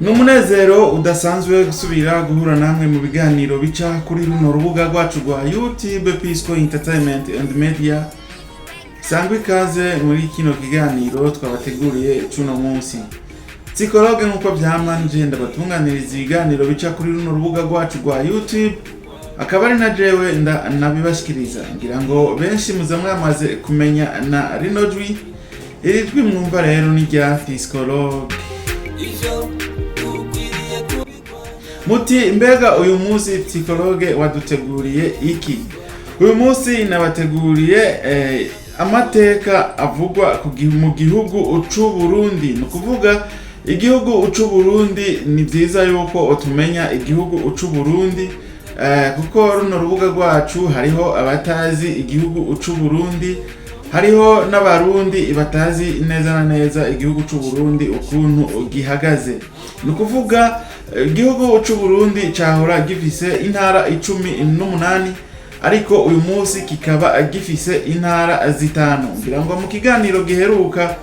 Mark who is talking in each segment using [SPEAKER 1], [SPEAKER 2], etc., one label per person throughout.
[SPEAKER 1] Ni umunezero udasanzwe gusubira guhura namwe mu biganiro bica kuri runo rubuga rwacu rwa YouTube, Pisco Entertainment and Media. Sangwa ikaze muri kino kiganiro twabateguriye cuno munsi. Psychologue, nk'uko vyama, nje ndabatunganiriza ibiganiro bica kuri runo rubuga rwacu rwa YouTube, akaba ari na jewe nabibashikiriza. Ngira ngo benshi muza mwamaze kumenya na rino jwi. Iri jwi mwumva rero ni rya Psychologue.
[SPEAKER 2] Ivyo ukwiriye kubirwanya.
[SPEAKER 1] Muti mbega uyu munsi psychologue waduteguriye iki? Uyu munsi nabateguriye amateka avugwa mu gihugu c'u Burundi. Ni ukuvuga igihugu c'u Burundi, ni vyiza yuko utumenya igihugu c'u Burundi, kuko runo rubuga rwacu hariho abatazi igihugu c'u Burundi, hariho n'Abarundi batazi neza na neza igihugu c'u Burundi ukuntu gihagaze. Ni ukuvuga igihugu c'u Burundi cahora gifise intara 18, ariko uyu munsi kikaba gifise intara zitanu. Ngira ngo mu kiganiro giheruka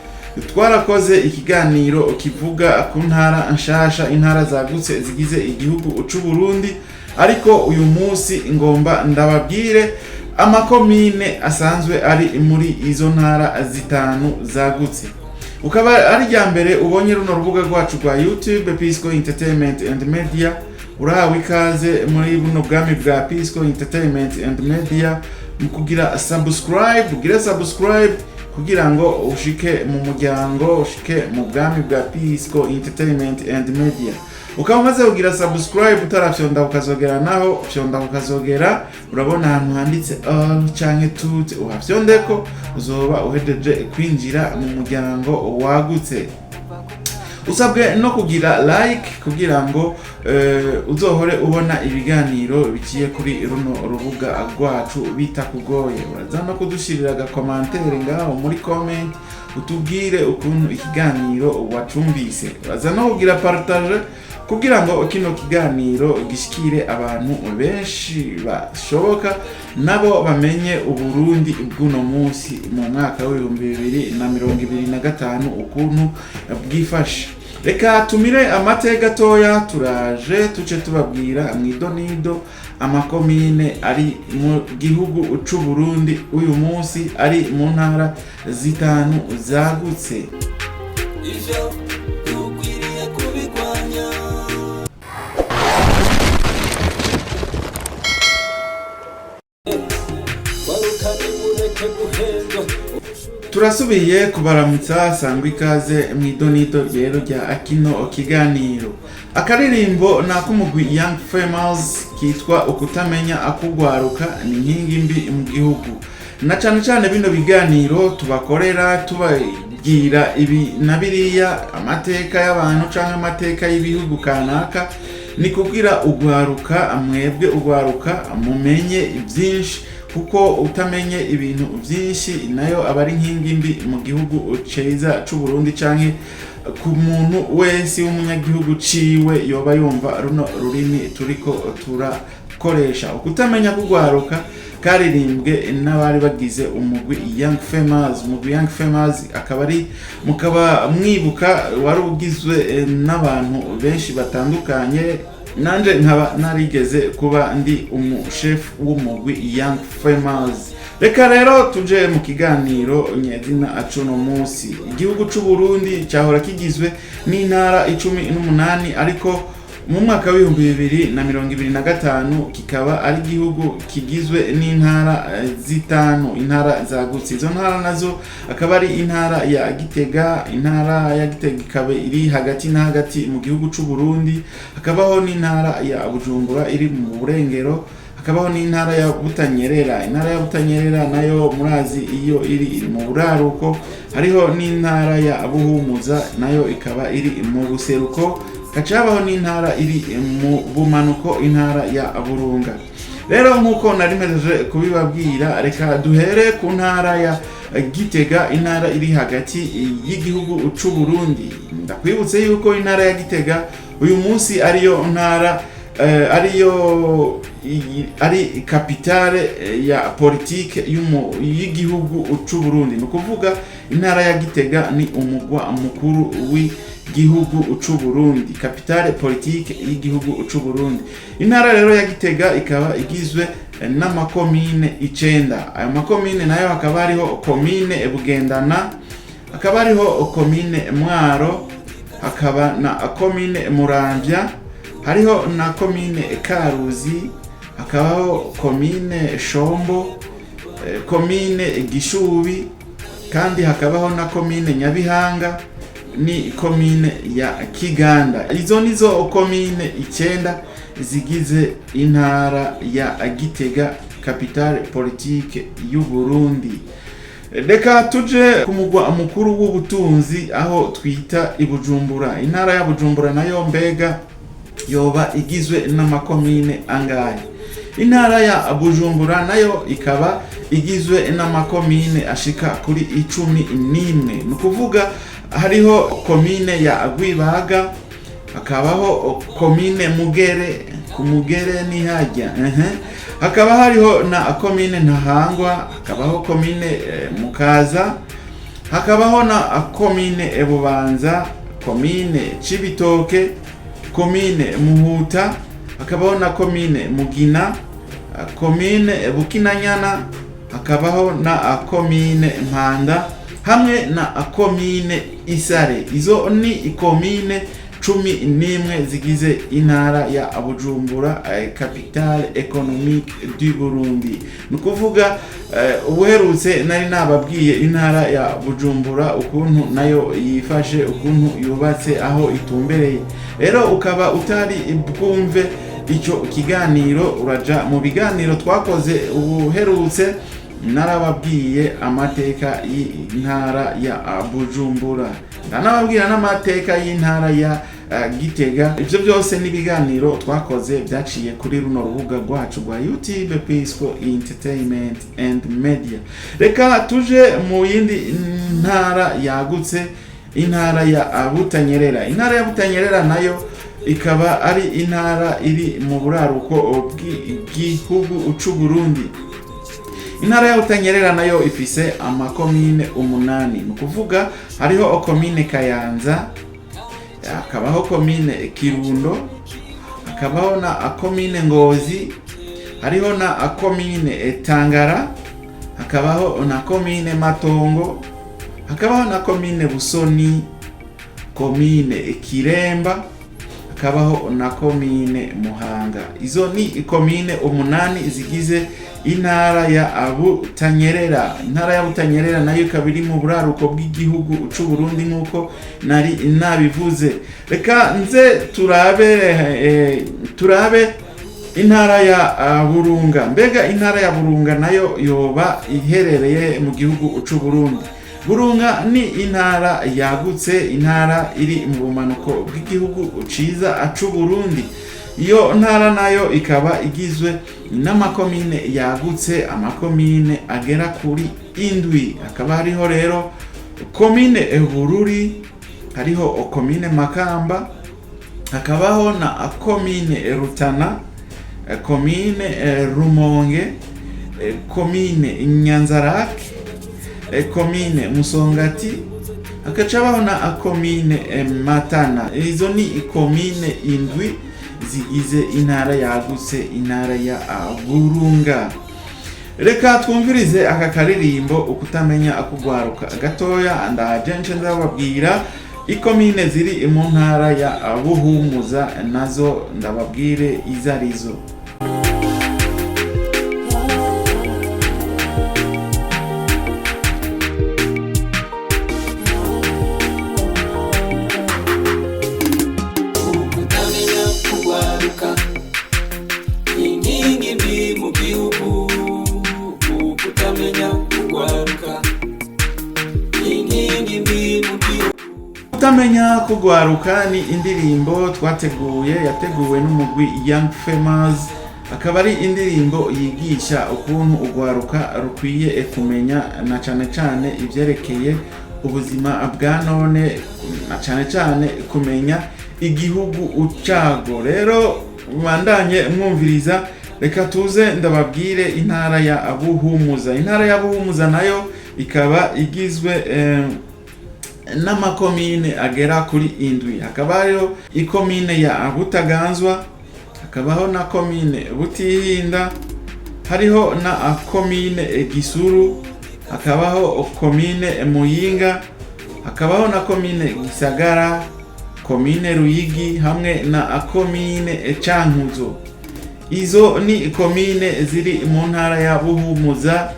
[SPEAKER 1] twarakoze ikiganiro kivuga ku ntara nshasha, intara zagutse zigize igihugu c'u Burundi, ariko uyu munsi ngomba ndababwire amakomine asanzwe ari muri izo ntara zitanu zagutse. Ukaba ari rya mbere ubonye runo rubuga rwacu rwa YouTube, Pisco Entertainment and Media, urahawe ikaze muri buno bwami bwa Pisco Entertainment and Media mu kugira subscribe. Ugire subscribe kugira ngo ushike mu muryango, ushike mu bwami bwa Pisco Entertainment and Media. Ukaba umaze kugira subscribe, utarafyonda ukazogera, naho fyonda ukazogera, urabona ahantu handitse all canke tout, uhafyondeko, uzoba uhejeje kwinjira mu muryango wagutse. Usabwe no kugira like kugira ngo uzohore ubona ibiganiro biciye kuri runo rubuga rwacu bitakugoye. Uraza no kudushirira aga commentaire ngaho muri comment, utubwire ukuntu ikiganiro wacumvise. Uraza no kugira partage kugira ngo kino kiganiro gishikire abantu benshi bashoboka, nabo bamenye Uburundi bw'uno munsi mu mwaka w'2025 ukuntu bwifashe. Reka tumire amate gatoya, turaje tuce tubabwira mw'idonido amakomine ari mu gihugu c'u Burundi uyu munsi ari mu ntara zitanu zagutse.
[SPEAKER 2] Ivyo ukwiriye kubirwanya. Warukane mureke guhendwa.
[SPEAKER 1] Turasubiye kubaramutsa, sangwa ikaze mw'idonido rero rya kino kiganiro. Akaririmbo ni ak'umugwi Young Famous kitwa "Ukutamenya akugwaruka ni inkingi mbi mu gihugu". Na cane cane bino biganiro tubakorera tubabwira ibi na biriya, amateka y'abantu canke amateka y'ibihugu kanaka, ni kugira ugwaruka, mwebwe ugwaruka, mumenye byinshi, kuko utamenye ibintu byinshi nayo aba ari inkingi mbi mu gihugu ceza c'u Burundi canke ku muntu wese w'umunyagihugu ciwe yoba yumva runo rurimi turiko turakoresha. Ukutamenya kugwaruka karirimbwe n'abari bagize umugwi Young Famous. Umugwi Young Famous akaba ari, mukaba mwibuka, wari ugizwe n'abantu benshi batandukanye, nanje nkaba narigeze kuba ndi umushefu w'umugwi Young Famous. Reka rero tuje mu kiganiro nyezina acuno munsi. Igihugu c'u Burundi cyahora kigizwe n'intara 18, ariko mu mwaka w'2025 kikaba ari igihugu kigizwe n'intara zitanu, intara zagutse. Izo ntara nazo akaba ari intara ya Gitega. Intara ya Gitega ikaba iri hagati na hagati mu gihugu c'u Burundi. Hakabaho n'intara ya Bujumbura iri mu burengero. Hakabaho n'intara ya Butanyerera. Intara ya Butanyerera nayo murazi iyo iri, iri mu buraruko. Hariho n'intara ya Buhumuza, nayo ikaba iri mu buseruko. Haca habaho n'intara iri mu bumanuko, intara ya Burunga. Rero nk'uko nari mpejeje kubibabwira, reka duhere ku ntara ya Gitega, intara iri hagati y'igihugu c'u Burundi. Ndakwibutse yuko intara ya Gitega uyu munsi ariyo ntara ariyo ari capitale ya politike y'igihugu c'u Burundi. Ni ukuvuga Intara ya Gitega ni umugwa mukuru w'igihugu c'u Burundi, capitale politique y'igihugu c'u Burundi. Intara rero ya Gitega ikaba igizwe n'amakomine 9. Ayo makomine nayo hakaba hariho komine Bugendana, hakaba hariho komine Mwaro, hakaba na komine Muramvya, hariho na komine Karuzi, hakabaho komine Shombo, komine Gishubi, kandi hakabaho na komine Nyabihanga ni komine ya Kiganda. Izo nizo komine 9 zigize intara ya Gitega, capitale politique y'u Burundi. Reka tuje ku mugwa mukuru w'ubutunzi aho twita i Bujumbura. Intara ya Bujumbura nayo mbega yoba igizwe n'amakomine angahe? Intara ya Bujumbura nayo ikaba igizwe n'amakomine ashika kuri 11. Ni ukuvuga hariho komine ya Rwibaga, hakabaho komine Mugere, ku Mugere ni hajya, hakaba hariho na komine Ntahangwa, hakabaho komine Mukaza, hakabaho na komine Bubanza, komine Cibitoke, komine Muhuta, hakabaho na komine Mugina, komine Bukinanyana, hakabaho na komine Mpanda hamwe na komine Isare. Izo ni ikomine 11 zigize intara ya Bujumbura, capitale économique du Burundi. Ni ukuvuga ubuherutse nari nababwiye intara ya Bujumbura ukuntu nayo yifashe, ukuntu yubatse, aho itumbereye. Rero ukaba utari bwumve ico kiganiro, uraja mu biganiro twakoze ubuherutse, narababwiye amateka y'intara ya Bujumbura, ndanababwira n'amateka y'intara ya Gitega. Ivyo byose n'ibiganiro twakoze byaciye kuri runo rubuga rwacu rwa YouTube, Pisco Entertainment and Media. Reka tuje mu yindi ntara yagutse, intara ya Butanyerera. Intara ya Butanyerera nayo ikaba ari intara iri mu buraruko bw'igihugu c'u Burundi. Intara ya Butanyerera nayo ifise amakomine 8. Ni ukuvuga hariho komine Kayanza, hakabaho komine Kirundo, hakabaho na komine Ngozi, hariho na komine Tangara, hakabaho na komine Matongo, hakabaho na komine Busoni, komine Kiremba, hakabaho na komine Muhanga. Izo ni komine 8 zigize intara ya Butanyerera. Intara ya Butanyerera nayo ikaba iri mu buraruko bw'igihugu c'u Burundi nk'uko nari nabivuze. Reka nze turabe intara ya Burunga. Mbega intara ya Burunga nayo yoba iherereye mu gihugu c'u Burundi. Burunga ni intara yagutse, intara iri mu bumanuko bw'igihugu ciza c'u Burundi. Iyo ntara nayo ikaba igizwe n'amakomine yagutse, amakomine agera kuri 7. Hakaba hariho rero komine Bururi, hariho komine Makamba, hakabaho na komine Rutana, komine Rumonge, komine Nyanzarake, komine Musongati, hakacabaho na komine Matana. Izo ni komine 7 zigize intara yagutse, intara ya Burunga. Reka twumvirize aka karirimbo ukutamenya akugwaruka gatoya, ndaje nce ndababwira ikomine ziri mu ntara ya Buhumuza, nazo ndababwire izarizo.
[SPEAKER 2] Ukutamenya kugwaruka inkingi mbi mu gihugu. Ukutamenya kugwaruka inkingi mbi mu gihugu.
[SPEAKER 1] Kutamenya kugwaruka ni indirimbo twateguye, yateguwe n'umugwi Young Famous, akaba ari indirimbo yigisha ukuntu ugwaruka rukwiye kumenya na cane cane ivyerekeye ubuzima bwa none, na cane cane kumenya igihugu ucago. Rero mubandanye mwumviriza, reka tuze ndababwire intara ya Buhumuza. Intara ya Buhumuza nayo Ikaba igizwe n'amakomine agera kuri indwi. Hakaba hariho ikomine ya Butaganzwa, hakabaho na komine Butihinda, hariho na komine Gisuru, hakabaho komine Muyinga, hakabaho na komine Gisagara, komine Ruyigi hamwe na komine Cankuzo. Izo ni komine ziri mu ntara ya Buhumuza,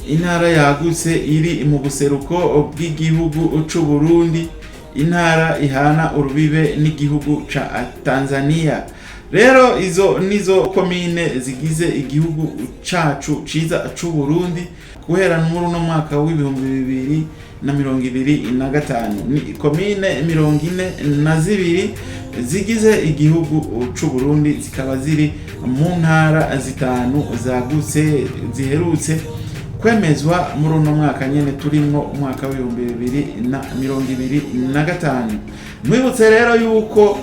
[SPEAKER 1] intara yagutse iri mu buseruko bw'igihugu c'u Burundi, intara ihana urubibe n'igihugu ca Tanzania. Rero izo nizo komine zigize igihugu cacu ciza c'u Burundi guhera muri uno mwaka w'2025. Ni komine 42 zigize igihugu c'u Burundi, zikaba ziri mu ntara zitanu zagutse ziherutse kwemezwa muri uno mwaka nyene turimwo, umwaka w'2025. Mwibutse rero yuko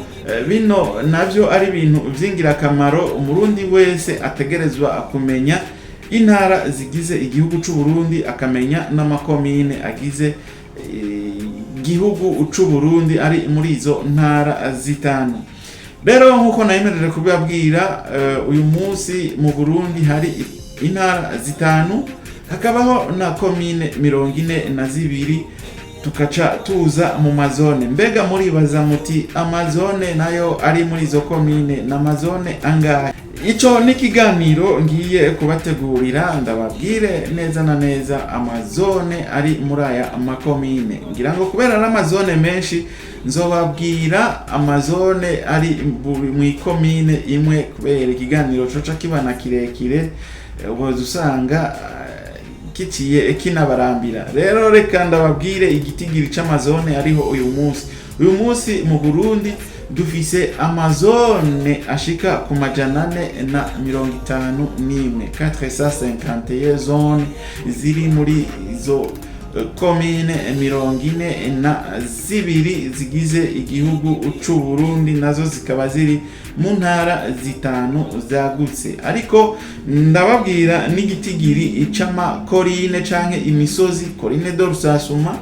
[SPEAKER 1] bino navyo ari ibintu vy'ingirakamaro Umurundi wese ategerezwa kumenya intara zigize igihugu c'u Burundi, akamenya n'amakomine agize igihugu c'u Burundi ari muri izo ntara zitanu. Rero nk'uko nayemereje kubibabwira, uyu munsi mu Burundi hari intara zitanu, hakabaho na komine 42. Tukaca tuza mu mazone. Mbega muribaza muti amazone nayo ari muri izo komine n'amazone angahe? Ico ni ikiganiro ngiye kubategurira, ndababwire neza na neza amazone ari muri aya makomine. Ngira ngo kubera ari amazone menshi, nzobabwira amazone ari mu ikomine imwe, kubera ikiganiro coca kibana kirekire, uboza usanga kiciye kinabarambira. Rero reka ndababwire igitigiri c'amazone ariho uyu munsi. Uyu munsi mu Burundi dufise amazone ashika ku 451, 451 zone ziri muri izo komine 42 zigize igihugu c'u Burundi, nazo zikaba ziri mu ntara zitanu zagutse. Ariko ndababwira n'igitigiri c'amakorine canke imisozi, collines de recensement,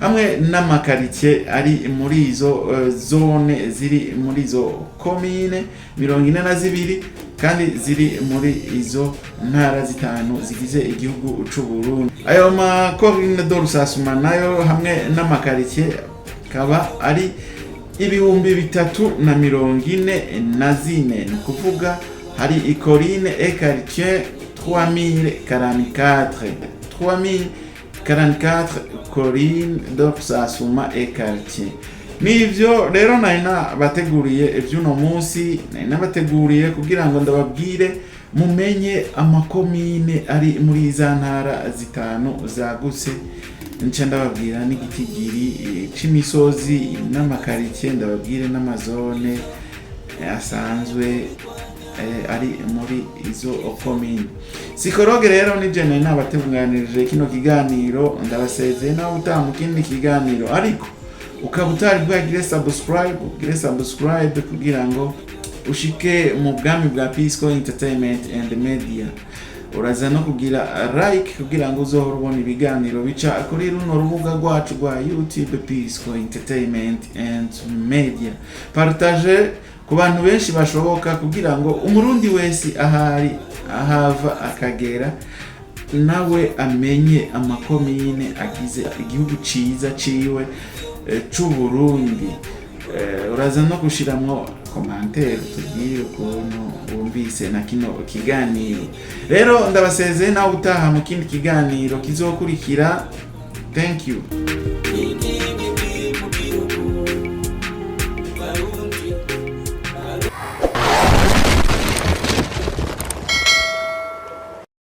[SPEAKER 1] hamwe n'amakaritsiye ari muri izo zone ziri muri izo komine 42 kandi ziri muri izo ntara zitanu zigize igihugu c'u Burundi. Ayo makorine de recensement nayo hamwe n'amakaritsiye akaba ari 3044. Ni ukuvuga hari i collines et quartiers 3044, 3044 collines de recensement et quartiers. Nivyo rero nari nabateguriye ivy'uno munsi. Nari nabateguriye kugira ngo ndababwire mumenye amakomine ari muri za ntara zitanu zagutse, nca ndababwira n'igitigiri c'imisozi n'amakaritsiye, ndababwire n'amazone asanzwe ari muri izo komine. Psychologue rero nije nari nabateganirije kino kiganiro. Ndabasezeye, nawe utaha mu kindi kiganiro. Ariko ukaba utari bwagire subscribe, ugire subscribe kugira ngo ushike mu bwami bwa Pisco Entertainment and Media. Uraza no kugira like kugira ngo uzohore ubona ibiganiro bica kuri runo rubuga rwacu rwa YouTube, Pisco Entertainment and Media. Partage ku bantu benshi bashoboka kugira ngo Umurundi wese ahari, ahava akagera, nawe amenye amakomine agize igihugu ciza ciwe c'u Burundi. Uraza no gushiramwo commentaire, tubwire ukuntu wumvise na kino kiganiro. Rero ndabasezeye, nawe utaha mu kindi kiganiro kizokurikira. Thank you.
[SPEAKER 2] Ingi.